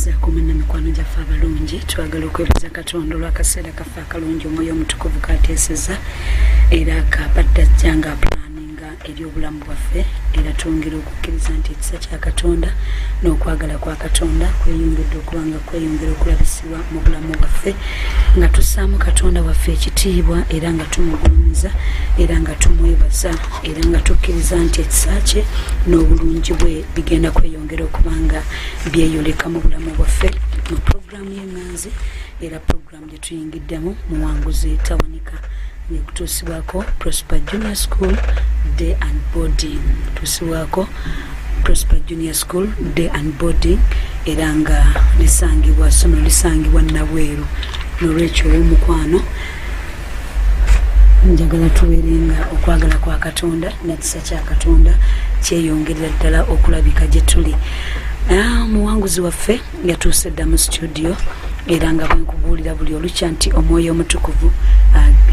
Tubaanirizaako mwenna mikwano gyaffe abalungi. Twagala okwebaza Katonda olw'akaseera kaffe akalungi Omwoyo Omutukuvu kateeseza era kabadde ajja nga apulaninga eri obulamu bwaffe, era twongera okukkiriza nti ekisa kya Katonda n'okwagala kwa Katonda kweyongedde okuba nga kweyongera okulabisibwa mu bulamu bwaffe, nga tussaamu Katonda waffe ekitiibwa era nga tumugulumiza era nga tumwebaza era nga tukkiriza nti ekisa kye n'obulungi bwe bigenda kweyongera okuba nga byeyoleka mu bulamu bwaffe mu puroguramu y'eŋŋanzi era puroguramu gye tuyingiddemu Muwanguzi Tawanika, ngekutuusibwako Prosper Junior School Day and Boarding, tuusibwako Prosper Junior School Day and Boarding, era nga lisangibwa, ssomero lisangibwa Nabweru. Nolwekyo ow'omukwano, njagala tubeere nga okwagala kwa Katonda nekisa kya Katonda kyeyongerera ddala okulabika gye tuli. Omuwanguzi waffe yatuuse dda mu studio, era nga bwenkubuulira buli olukya nti Omwoyo Omutukuvu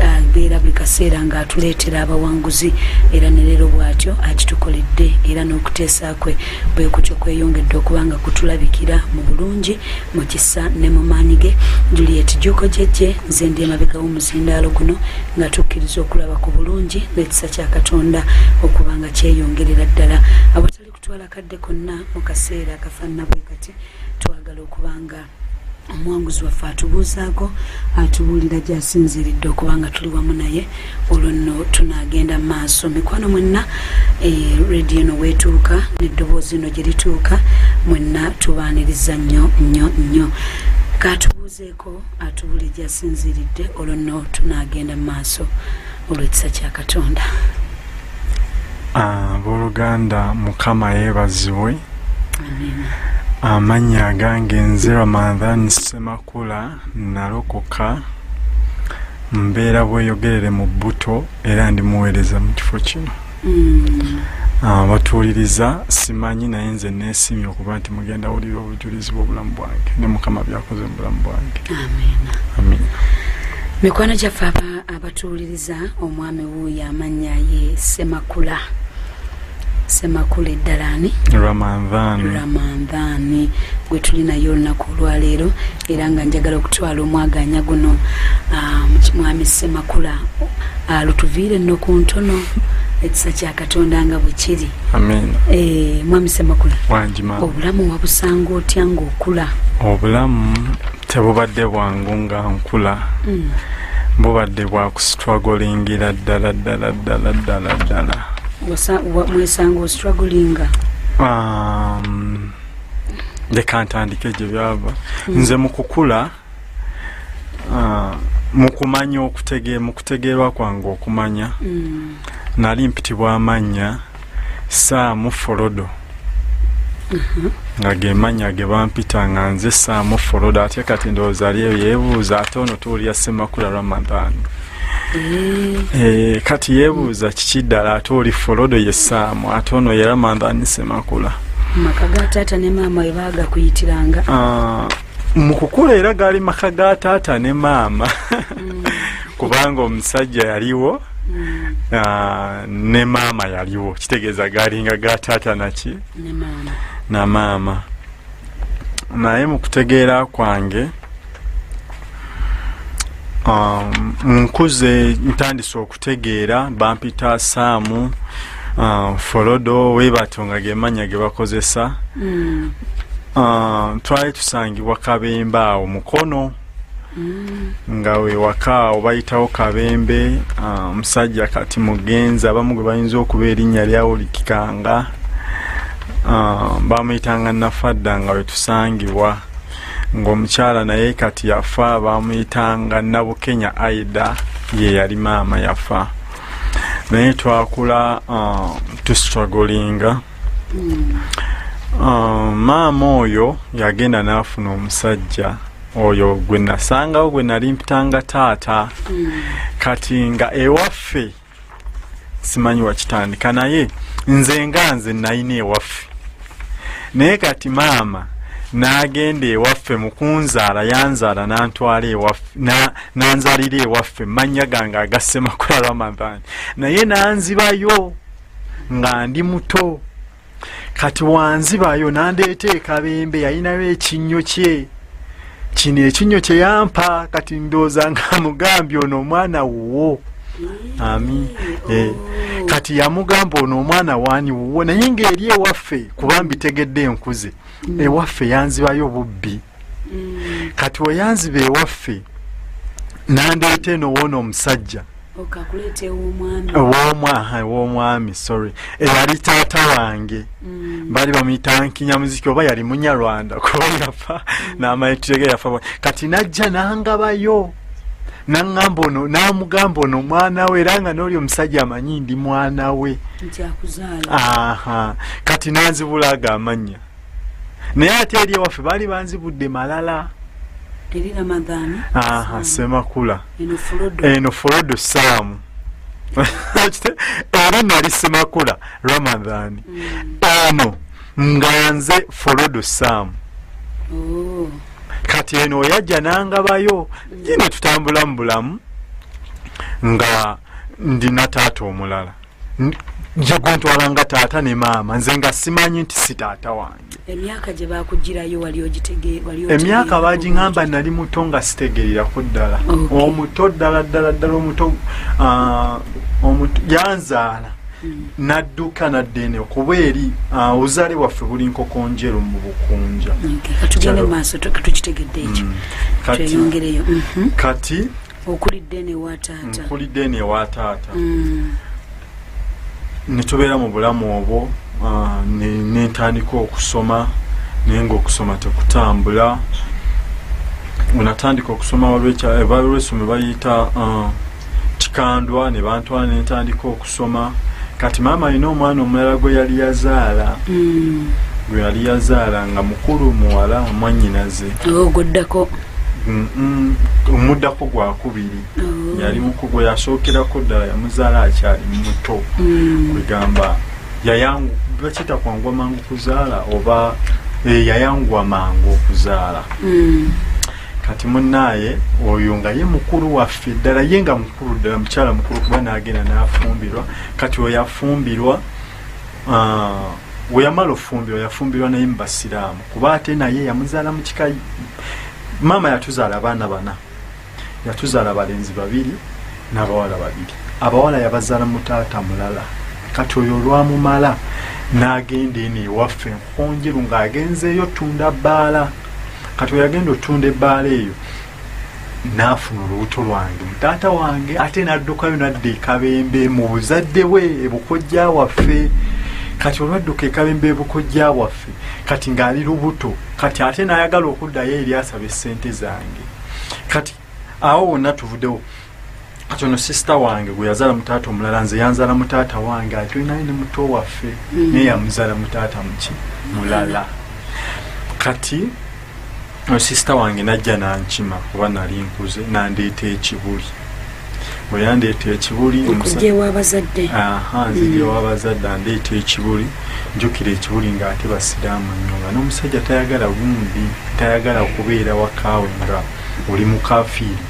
abeera buli kaseera ng'atuleetera abawanguzi, era ne leero bw'atyo akitukoledde, era n'okuteesa kwe bwe kutyo kweyongedde okuba nga kutulabikira mu bulungi, mu kisa ne mu maanyi ge. Juliet Juko Jejje nze ndi emabega w'omuzindaalo guno, nga tukkiriza okulaba ku bulungi n'ekisa kya Katonda okuba nga kyeyongerera ddala. Awatali kutwala kadde konna, mu kaseera akafaanana bwe kati, twagala okuba nga omuwanguzi waffe atubuuzaako, atubuulira gy'asinziiridde okuba nga tuli wamu naye, olwo nno tunaagenda mu maaso. Mikwano mwenna, rediyo eno weetuuka n'eddoboozi eno gye lituuka, mwenna tubaaniriza nnyo nnyo nnyo. Katubuuzeeko, atubuulire gy'asinziiridde, olwo nno tunaagenda mu maaso olw'ekisa kya Katonda. Abooluganda, Mukama yeebazibwe. Amiina. Amannya agange nze Ramadhan Semakula, nalokoka, mbeera Bweyogerere mu Bbuto, era ndi muweereza mu kifo kino. Batuwuliriza simanyi, naye nze neesiimye okuba nti mugenda wulira obujulizi bw'obulamu bwange ne Mukama byakoze mu bulamu bwange. Amiina. Amiina. Mikwano gyaffe abatuwuliriza, omwami wuuyo, amannya ye Semakula, Semakula eddalaani? Ramadhan. Ramadhaani gwe tuli naye olunaku olwaleero, era nga njagala okutwala omwaganya guno, mwami Semakula, lutuviire nno ku ntono ekisa kya Katonda nga bwe kiri. Amiina. Mwami Semakula, Wangi maama. obulamu wabusanga otya ng'okula? Obulamu tebubadde bwangu nga nkula. Bubadde bwa kustrugglingira ddala ddala ddala ddala ddala. Mwesanga ostrugglinga? Leka ntandike gye byava. Nze mu kukula, mu kumanya mu kutegeerwa kwange okumanya, nali mpitibwa amannya Saamu Folodo, nga ge mannya ge bampita, nga nze Saamu Folodo. Ate kati ndowooza ali eyo yeebuuza, ate ono tuwulira Semakula Ramadan. Kati yeebuuza kiki ddala, ate oli Folodo ye Saamu, ate ono ye Ramadan Semakula. Maka ga taata ne maama we baagakuyitiranga? Mu kukula era gaali maka ga taata ne maama, kubanga omusajja yaliwo, ne maama yaliwo, kitegeeza gaalinga ga taata naki? Ne maama. Na maama. Naye mu kutegeera kwange, nkuze ntandise okutegeera, bampita Saamu, Folodo, webatyo nga gemanya ge bakozesa. Twali tusangibwa Kabembe awo Mukono, nga wewaka awo bayitawo Kabembe. Omusajja kati mugenzi, abamu gwe bayinza okuba erinnya lyawulikikanga, bamuyitanga Nafadda, nga wetusangibwa, ng'omukyala naye kati yafa, bamuyitanga Nabukenya Aida, ye yali maama, yafa. Naye twakula tustrugglinga. Maama oyo yagenda n'afuna omusajja oyo gwe nasangawo, gwe nali mpitanga taata. Kati nga ewaffe simanyi wakitandika, naye nze nga nze nalina ewaffe, naye kati maama n'agenda ewaffe mu kunzaala, yanzaala n'antwala ewaffe, nanzaalira ewaffe mannya gange aga Semakula Ramadhan, naye nanzibayo nga ndi muto. Kati wanzibayo nandeeta ekabembe, yalinayo ekinnyo kye, kino ekinnyo kye yampa. Kati ndowooza nga mugambye ono omwana wuwo. Ami. Kati yamugamba ono omwana waani wuwo, naye ng'eri ewaffe, kuba mbitegedde enkuze, ewaffe yanzibayo bubbi. Kati weyanziba ewaffe nandeeta eno woona omusajja ew'omwami, sorry, eyali taata wange. Baali bamuyita Nkinyamuziki, oba yali Munyarwanda, kuba yafa n'amayitire ge yafa. Kati najja nangabayo, naŋŋamba ono, n'amugamba ono omwana we, era nga n'oli omusajja amanyi ndi mwana we. Aha. Kati nanzibula ago amannya, naye ate eri ewaffe baali banzibudde malala. Aha, Semakula, eno Forodo Saamu. Eri nali Semakula Ramadhani, eno nga nze Forodo Saamu. Kati eno oyajja nangabayo gino, tutambula mu bulamu nga ndina taata omulala nje gwentwala nga taata ne maama, nze nga simanyi nti si taata wange. Emyaka gye bakugirayo wali Emyaka bagiŋŋamba nali muto nga sitegeererako ddala. Omuto ddala ddala ddala omuto, omuto yanzaala nadduka nadda eno, kuba eri obuzaale bwaffe buli Nkokonjeru mu Bukunja. Katugende maaso, tukitegedde ekyo. Tweyongereyo. Kati Okulidde eno ewa taata. Nkulidde eno ewa taata. Netubeera mu bulamu obwo, nentandika okusoma, naye ngaokusoma tekutambula. Wenatandika okusoma, waliwo essomero bayita Kikandwa, ne bantwala nentandika okusoma. Kati maama alina omwana omulala gwe yali yazaala, gwe yali yazaala nga mukulu, muwala mwannyinaze. Oguddako. Omuddako gwakubiri. Yali mukulu, gwe yasookerako ddala yamuzaala akyali muto. Kwegamba yayangu, bakiyita kwanguwa mangu kuzaala, oba yayanguwa mangu okuzaala. Kati munnaaye oyo nga ye mukulu waffe ddala, ye nga mukulu ddala, mukyala mukulu, kuba n'agenda n'afumbirwa. Kati oyo yafumbirwa, we yamala ofumbirwa, yafumbirwa naye mu basiraamu, kuba ate naye yamuzaala mu kika. Maama yatuzaala abaana bana, yatuzaala abalenzi babiri n'abawala babiri. Abawala yabazaala mu taata mulala. Kati oyo olwamumala n'agenda eno ewaffe Nkonjeru, ng'agenzeeyo tunda bbaala. Kati we yagenda otunda ebbaala eyo n'afuna olubuto lwange mutaata wange, ate n'addukayo n'adda ekabembe mu buzadde bwe ebukojja waffe. Kati olwadduka ekabembe ebukojja waffe, kati ng'ali lubuto, kati ate n'ayagala okuddayo eri asaba essente zange. Kati awo wonna tuvuddewo. Kati ono sister wange gwe yazaala mutaata omulala, nze yanzaala mutaata wange, ate olinayo ne muto waffe, naye yamuzaala mutaata muki mulala. Kati sister wange najja nankima, kuba nali nkuze, nandeeta ekibuli. Bwe yandeeta ekibuli, Okujja ew'abazadde. Aha, nzija ew'abazadde, andeeta ekibuli. Njukira ekibuli ng'ate basiraamu nnyo, nga n'omusajja tayagala gundi, tayagala kubeera wakaawe nga oli mukafiiri,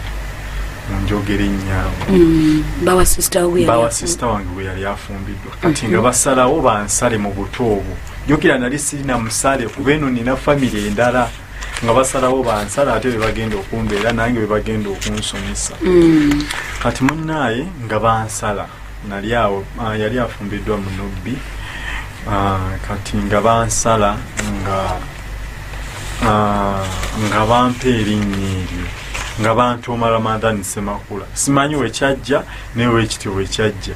munjogera ennyangu. Bawa sister we. Bawa sister wange gwe yali afumbiddwa. Kati nga basalawo bansale mu buto obwo. Jjukira nali sirina musale, kuba eno nina famire endala. Nga basalawo bansale, ate be bagenda okumbeera nange, be bagenda okunsomesa. Kati munnaaye nga bansala, nali awo, yali afumbiddwa mu Nubbi. Kati nga bansala, nga bampa erinnya eryo, nga bantuuma Ramadhan Semakula. Simanyi wekyajja, naye wekityo wekyajja.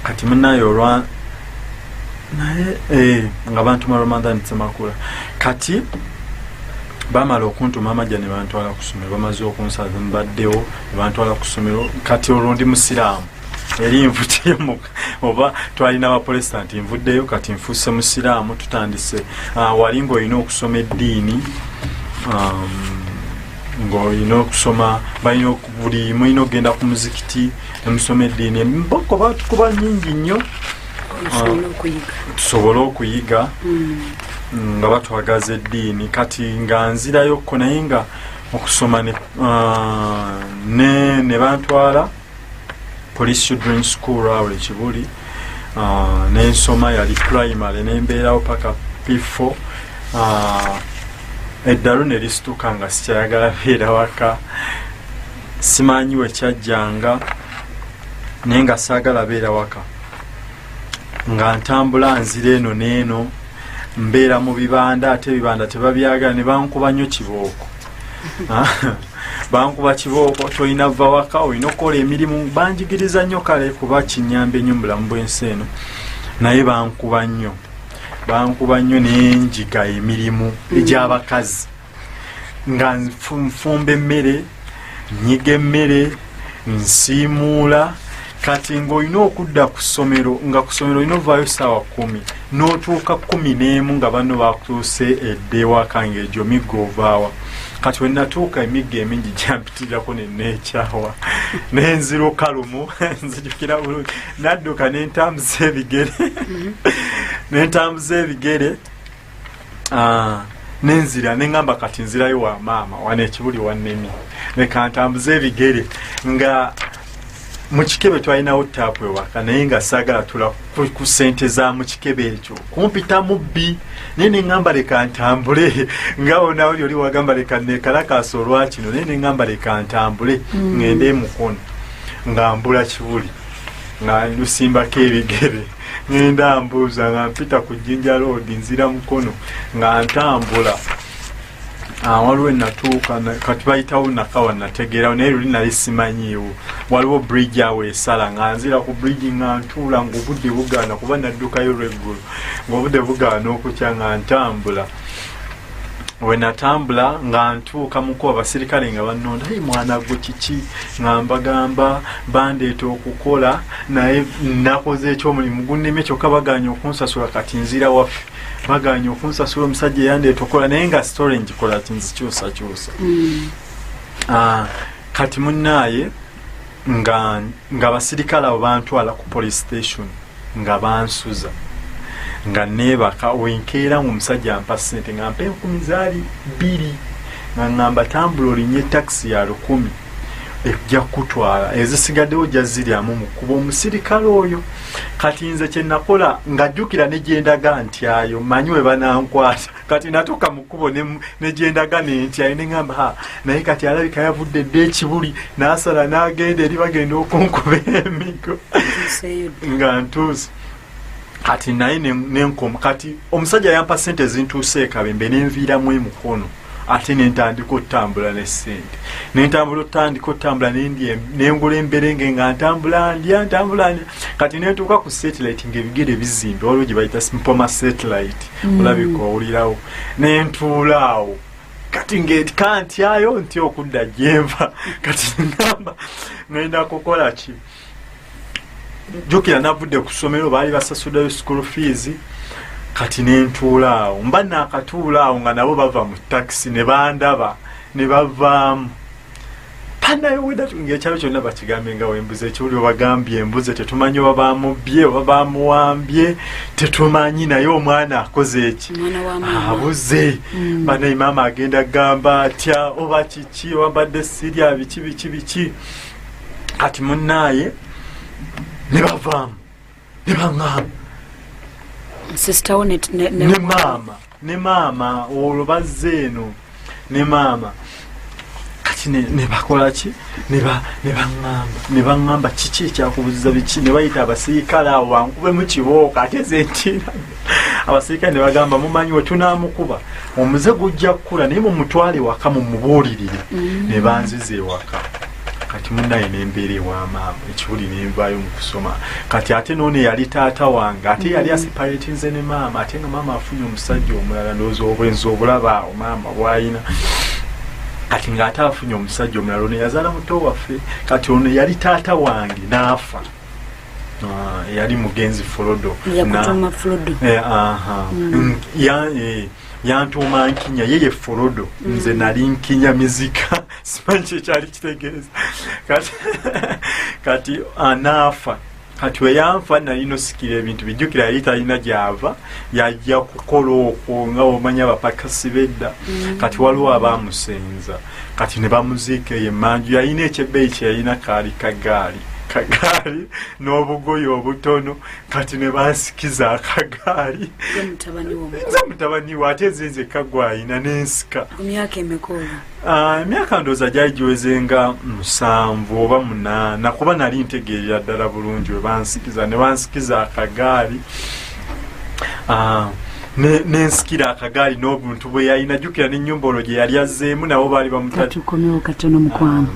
Kati munaye olwa naye nga bantuma Ramadhan Semakula. Kati bamala okuntuma amajja ne bantwala ku ssomero. Bamaze okunsaza, mbaddewo ne bantwala ku ssomero. Kati olwo ndi musiraamu, eri nvuddeyo, oba twalina abaprotestanti, nvuddeyo, kati nfuuse musiraamu. Tutandise, wali ng'olina okusoma eddiini, ng'olina okusoma, balina buli mulina okugenda ku muzikiti nemusoma eddiini. Emboko batukuba nyingi nnyo tusobole okuyiga, nga batwagaza eddiini. Kati nga nzirayokko, naye nga okusoma ne bantwala Police Children School awo ekibuli. Nensoma yali primary, nembeerawo paka P4. Eddalu ne lisituka nga sikyayagala beera waka. Simanyi we kyajjanga, naye nga saagala beera waka, nga ntambula nzira eno n'eno, mbeera mu bibanda, ate ebibanda tebabyagala, ne bankuba nnyo kibooko. Bankuba kibooko, tolina va waka, olina okukola emirimu. Banjigiriza nnyo, kale kuba kinyambe nnyo mu bulamu bw'ensi eno, naye bankuba nnyo, bankuba nnyo, nenjiga emirimu egy'abakazi, nga nfumba emmere, nyiga emmere, nsiimuula. Kati ng'olina okudda ku ssomero, nga ku ssomero olina ovaayo 10:00, n'otuuka 11 nga banno bakutuuse edda ewaka, ng'egyo miggo ovaawa. Kati we natuuka, emiggo emingi gyampitirako, neneekyawa, nenziruka. Lumu nzijukira bulungi, nadduka nentambuza ebigere, nentambuza ebigere, nenzira, neŋŋamba kati nzirayo wa maama wano ekibuli wannemi, leka ntambuze ebigere. Nga mu kikebe twalinawo taapu ewaka, naye nga saagala tula ku sente za mu kikebe ekyo kumpita mubbi, naye neŋŋamba leka ntambule, nga onaoli oli wagamba leka nekalakaasa olwakino, naye neŋŋamba leka ntambule ŋŋende emukono, nga mbula Kibuli, nga ndusimbako ebigere, ŋŋenda mbuuza, nga mpita ku Jjinja Road, nzira Mukono, nga ntambula. Waliwo enatuuka, kati bayitawo Nakawa, nategeerawo, naye luli nali simanyiiwo. Waliwo bridge awo esala, nga nzira ku bridge, nga ntuula, ngaobudde bugaana, kuba naddukayo lweggulo, ngaobudde bugaana okukya, nga ntambula. Wenatambula nga ntuuka mukuba, abasirikale nga banonda, "Hey, mwana gwe kiki?" Nga mbagamba bandeeta okukola, naye nakoze ekyomulimu gunneme, kyokka baganya okunsasula. Kati nzira waffe, baganya okunsasula, omusajja eyandeeta okukola, naye nga story ngikola ti nzikyusakyusa. Kati munnaaye nga abasirikale abo bantwala ku police station, nga bansuza, nga neebaka. Wenkeera nga omusajja ampa sente, nga mpa 2000, nga ŋŋamba tambula olinye takisi ya 1000 ejja kutwala, ezisigaddewo ojja ziryamu mukuba omusirikale oyo. Kati nze kyenakola, nga jjukira ne gyendaga ntyayo, manyi we banankwata. Kati natuuka mu kkubo ne gyendaga nentyayo, neŋŋamba, "Ha, naye kati alabika yavudde dda ekibuli n'asala n'agenda eri, bagenda okunkuba emigo." Ntuuseeyo dda. Nga ntuuse kati naye nenkoma. Kati omusajja yampa sente zintuuse ekabembe, nenviiramu emukono, ate nentandika otambula ne sente, nentambula, otandika otambula, nengula emberenge, nga ntambula ndya, ntambula ndya. Kati nentuuka ku Satellite, ngaebigere bizimbe, waliwo gye bayita Mpoma Satellite. Olabika owulirawo. Nentuula awo kati ngekantyayo nti okudda gyenva. Kati ngamba ngenda kukola ki? Jjukira navudde ku ssomero, baali basasuddeyo school fees. Kati nentuula awo, mba naakatuula awo, nga nabo bava mu takisi, ne bandaba ne bavaamu. Panayoweda ngaekyalo kyonna bakigambe nga wembuze ekiwuli, obagambye embuze, tetumanyi oba bamubbye oba bamuwambye, tetumanyi, naye omwana akoze eki? Omwana wa maama. Abuze. Banaye maama agenda gamba atya? Oba kiki, oba mbadde sirya, biki biki biki. Kati munnaaye ne bavaamu ne baŋŋamba. Sisitawo ne maama, ne maama olwo bazze eno ne maama. Kati ne bakola ki? Ne baŋŋamba, "Kiki ekyakubuziza? Biki?" Ne bayita abasirikale awo bankubemu kibooko, ate zentina. Abasirikale ne bagamba, "Mumanyi we tunaamukuba omuze gujja kukula, naye mumutwale waka mumubuulirire." Ne banziza ewaka. Kati munaye nembeera ewa maama ekibuli, nenvaayo mu kusoma. Kati ate noono eyali taata wange, ate yali aseparatinze ne maama, ate nga maama afunye omusajja omulala. Ndowooza obwenzi obulaba awo maama bwayina. Kati ng'ate afunye omusajja omulala, ono yazaala muto waffe. Kati ono yali taata wange n'afa. Eyali mugenzi Frodo. Yakutuuma Frodo. Aha. Yantuuma Nkinya, ye Frodo, nze nali Nkinya Mizika, simanyi kyekyali kitegeeza. Kati anaafa. Kati weyanfa nalina osikira ebintu, bijjukira yali talina gyava, yajja kukola okwo nga omanya abapakasi bedda. Kati waliwo abamusenza, kati ne bamuziika eyo emanju. Yalina ekyebbeeyi kyeyalina, kaali kagaali. akagaali n'obugoye obutono. Kati ne bansikiza akagaali, nze mutabani we, ate nze nzekka gwayina, nensika. Emyaka ndowooza gyali giweze nga 7 oba 8, kuba nali ntegeerera ddala bulungi we bansikiza. Ne bansikiza akagaali, nensikira akagaali n'obuntu bwe yalina. Jjukira n'ennyumba olwo gye yali azzeemu, nabo baali bamutatukomewo katono, mukwano.